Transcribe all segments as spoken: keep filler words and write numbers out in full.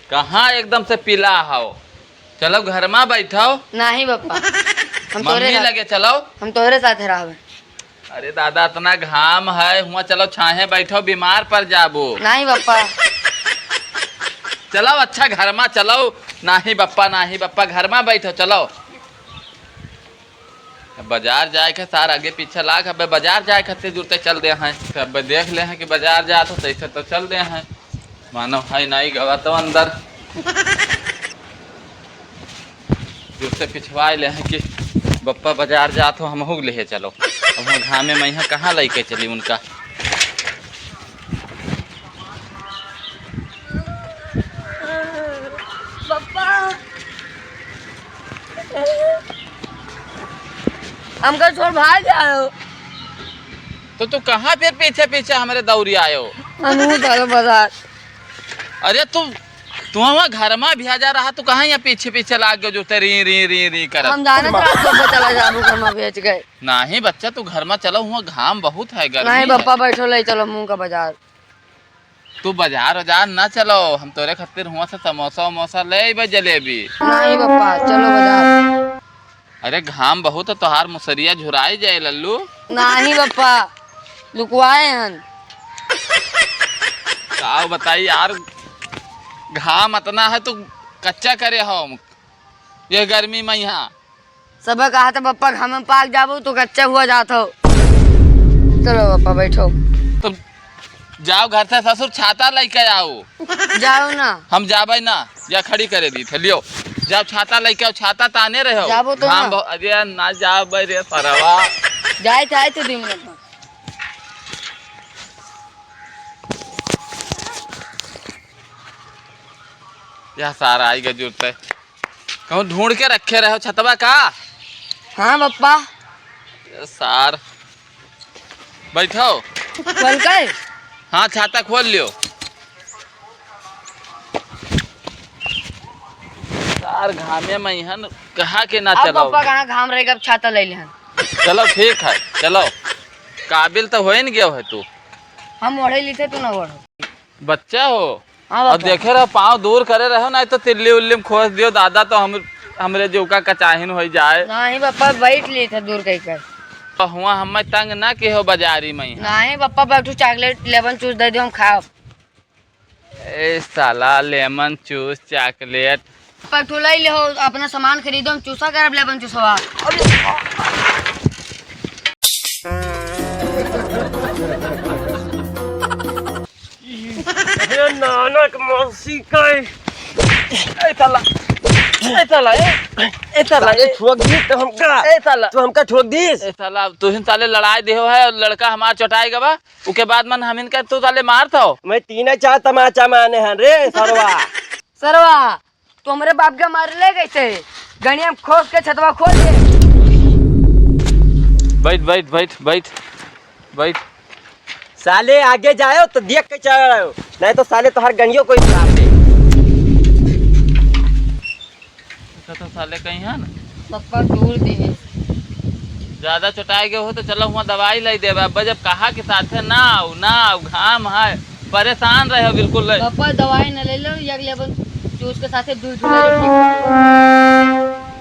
कहाँ एकदम से पिला हौ? चलो घर मा बैठो। नाहीं बप्पा, हम तोहरे मम्मी साथ, लगे चलो। हम तोहरे साथ रहबे। अरे दादा, इतना घाम है, हुआँ चलो छाहे बैठो, बीमार पड़ जाबो। नाहीं बप्पा। चलो अच्छा घर मा चलो। नाहीं बप्पा, नाहीं बप्पा, घर मा बैठो, चलो। अब बाजार जाए के सार आगे पीछे लाग, अब बाजार जाए खातिर जुरते चल दे हैं। तो अब देख ले हैं कि बाजार जात हो, तैसे तो चल दे हैं। मानो है नाई गवा तो अंदर। जुरते पिछवाए ले हैं कि बप्पा बाजार जात हो, हमहू के लेहे चलो। अब हम घामे में यहाँ कहाँ लइके चली उनका? बप्पा। हमका छोड़ भाग जाओ। तो तू कहाँ फिर पीछे पीछे हमरे दौरी आयो? हम हूँ चलो बाजार। अरे तू, तू वहाँ घर मा भेजा रहा, तू कहाँ यहाँ पीछे पीछे लाग गयो जो ते री री री री करत? हम जानत रहा तो चला जाबू घर मा भेज गए। नाहीं बच्चा, तू घर मा चलो, हुआँ घाम बहुत है, गर्मी नाहीं है। बप्पा, बैठो, ले चलो मुँह का बाजार। तू बाजार उजार ना चलो, हम तोरे खातिर हुआँ से समोसा उमोसा ले अइबे, जलेबी। नाहीं बप्पा, चलो बाजार। अरे घाम बहुत है, तोहार मुसरिया झुराई जाए लल्लू। नाहीं बप्पा, लुकवाए हन। का बताई यार, घाम अतना है, तू कच्चा करे हो ये गर्मी मा यहाँ। सब कहा था बप्पा घाम में पाक जाबू, तू कच्चा हुआ जात हो। चलो बप्पा बैठो। तो जाओ घर से ससुर, छाता लइके आओ। जाओ ना। हम जाबे ना, या खड़ी करे दी थे, लियो। जाओ छाता लइके आओ, छाता ताने रहो। जाबो तो घाम ना। बहु-, अरे ना जाबे रे सरवा। जाए थे, आए थे दो मिनट में। यह सार आइगा जुरते। कहूँ ढूंढ के रखे रहो छतवा का? हाँ बप्पा। ये सार। बैठो। खोल के? हाँ, छाता खोल लियो। सार घामे में इहन कहा के ना अब चलो। बप्पा कहाँ घाम रहेगा, अब छाता ले लिहन। चलो ठीक है, चलो। काबिल तो होए न गयो है तू। हम ओढ़े ली थे, तू ना ओढ़ो। बच्चा हो। हाँ, अब बप्पा। देखे रहो, पाँव दूर करे रहो, नाहीं तो तिल्ली उल्ली में खोस दियो दादा, तो हम, हमरे जीव का कचाहिन होइ जाए। नाहीं बप्पा, बैठ ली थे दूर कहीं कर। तो हुआँ हमें तंग ना के हो बाजारी में यहाँ। नाहीं बप्पा, बैठू, chocolate lemon juice दे दो, हम खाओ। ए साला, lemon juice, chocolate। बप्पा, तू ले ले हो, अपना सामान खरीदो, हम चूसा करब lemon juice हुआ। अरे नानक मौसी का। ए साला, ए साला, ए, ए साला, साले ए। ठोक दी तो हमका। ए साला। तू हमका ठोक दीस। ए साला, तुहिन साले लड़ाई देहो है, लड़का हमार चोटाई गवा, उके बाद मन हमिन का तू साले मार थो। मैं तीन चार तमाचा माने हन रे सरवा। सरवा, तू हमरे बाप के मारे ले गए थे, गणिया में खोस के छतवा खोल दे। बैठ, बैठ, बैठ, बैठ, बैठ। साले आगे जायो तो देख के चलो, नाहीं तो साले तोहार गणियो कोई उतार दे। तो साले कहीं है ना? पप्पा दूर दे। ज्यादा चोटाए गए हो तो चलो हुआँ दवाई लाई देबे। अब जब कहा के साथे ना आओ, ना आओ, घाम है, परेशान रहे हो बिल्कुल। पप्पा दवाई न ले लो, एक lemon juice के साथे दूध ले लो।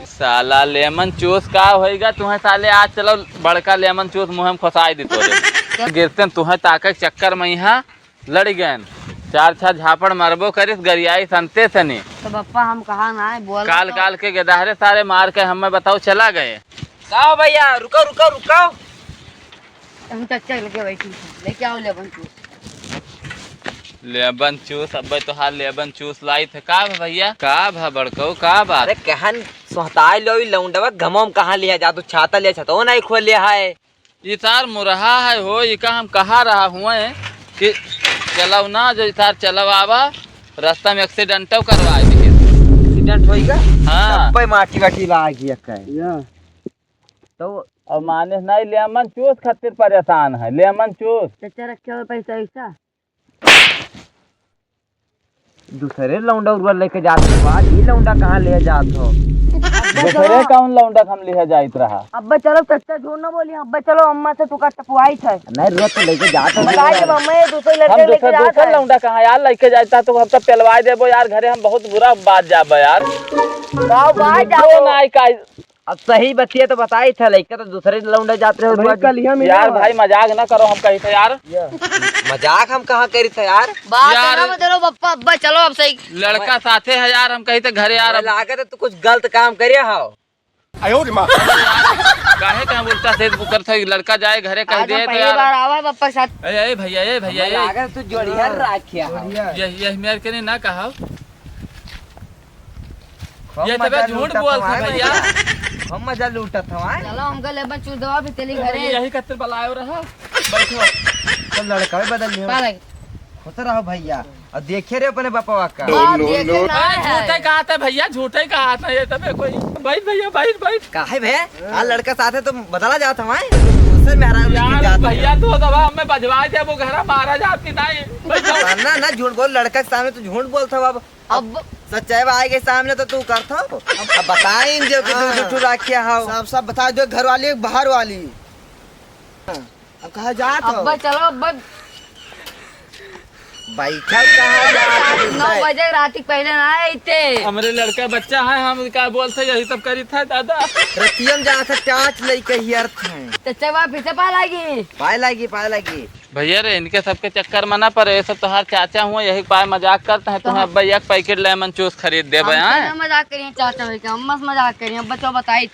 साला lemon juice का होइगा तुम्हें साले, आज चलो बड़का lemon juice मुँह में खोसाई दी तोरे। गिरते तुहें ताके के चक्कर में यहाँ लड़ गएन। चार छह झापड़ मारबो करिस, गरियाई संते सनी। तो बप्पा हम कहा ना है, बोल काल तो। काल के गेदहरे सारे मार के हमें बताओ चला गए। का हो भैया, रुको, रुको, रुको। हम चक्कर लेके बैठी थी, लेके आओ lemon juice। Lemon juice, अबे तोहार lemon juice लाई थे। का भा भैया, का भा बड़कऊ, का बात? अरे कहन सोहताई लो, ई लौंडवा घमम कहाँ लिया जा, तू छाता लिया, छतवा नहीं खोल लिया है। ई तार मुरहा है हो, ई का हम कहा रहा हुए कि चलव ना, जो ई तार चलव आवा, रास्ता में accident करवा दी। Accident होइगा? हाँ। तब पे माटी वाटी लाग गया कहे। या। तो अब माने नहीं, lemon juice खातिर परेशान है, lemon juice। चाचा रखे हो पैसा वैसा? दूसरे लौंडा उरवा लेके जात हो, आज ई लौंडा कहाँ ले जात हो? दूसरे कौन लौंडा के हम लिहे जाइत रहा? अब्बा चलो, चच्चा झूठ ना बोली। अब्बा चलो, अम्मा से तू का टपवाई थे। नहीं, रोज तो लेके जात है। बताई जब अम्मा ये दूसरे लड़के हम लेके दूसरे, जात दूसरे है। लौंडा कहाँ यार लेके जाता तो हम सब पेलवाई देबो यार, घरे हम बहुत बुरा बात जाबे यार। गाँव बाहर जाओ। ना आई का अब सही बतिया तो बताई था, लइका तो दूसरे लौंडे जात रहे भाई, रोज। कल ही हम यार मिला भाई, मजाक ना करो, हम कही थे यार। मजाक हम कहाँ करी थे यार? बात यार। ना बदलो पप्पा, अब्बा चलो अब सही। लड़का साथे है यार, हम कही थे घरे यार। अब लागत है तू कुछ गलत काम करे हो। आयो रे माँ। काहे कहाँ बोलता से बुकर था, लड़का जाए घरे कह आज दे हम तो पहली यार। बार आवा है पप्पा के साथ। ए, ए भैया, ए भैया, हमें ए। लागत है तू जोड़िया राखिया हो। जोड़िया। ये, ये मेरे के नहीं ना कहा। खूब ये तो मजा झूठ लूटत बोलत हवा है है भैया। भैया। खूब मजा लूटत हवा है। चलो, हमका लेबा चूदवा भी चली घरे। यही खातिर बुलायो रहा। बैठो। तो लड़का भी बदल लियो। पा लगे। खुश रहो भैया। और देखे रे अपने बपवा का। हाँ, देखे ना अरे है। झूठे कहा था भैया, झूठे कहा था ये तबे कोई। बैठ भैया, बैठ, बैठ। काहे भैया? हाँ, लड़का साथ है तो बदला जात हवा है। दूसर में हरा यार जात भैया, तो दवा हमें बजवा दे, वो घरा मारा जाती नहीं। बैठो। ना, ना, झूठ बोल, लड़का के सामने तू झूठ बोलत हवा अब। अब सच्चाई बा आए के सामने तो तू करत हो। अब बताइन जो कि तू हाँ। झूठू राखिया हो। सब, सब बता दो, घर वाली, बाहर वाली। अब कहाँ जात हो? अब्बा चलो, अब्बा। बैठल कहाँ जात हो? नौ बजे रात के पहले ना आते। हमरे लड़का बच्चा है, हम का बोलते यही सब करी था दादा। रतियम जात है, टाँच लइके हियरत है। चच्चा बा फिर से पा लागी। पाए लागी, पाए लागी। भैया रे, इनके सबके चक्कर में ना पड़े, ये सब तोहार चाचा हुआ, यही पाए मजाक करते हैं, तुम्हें अब्बा एक पैकेट लेमन चूस खरीद देबे, हम हैं? कैसे मजाक करिए चाचा भाई के, हम मस्त मजाक करिए, अब बच्चों बताई।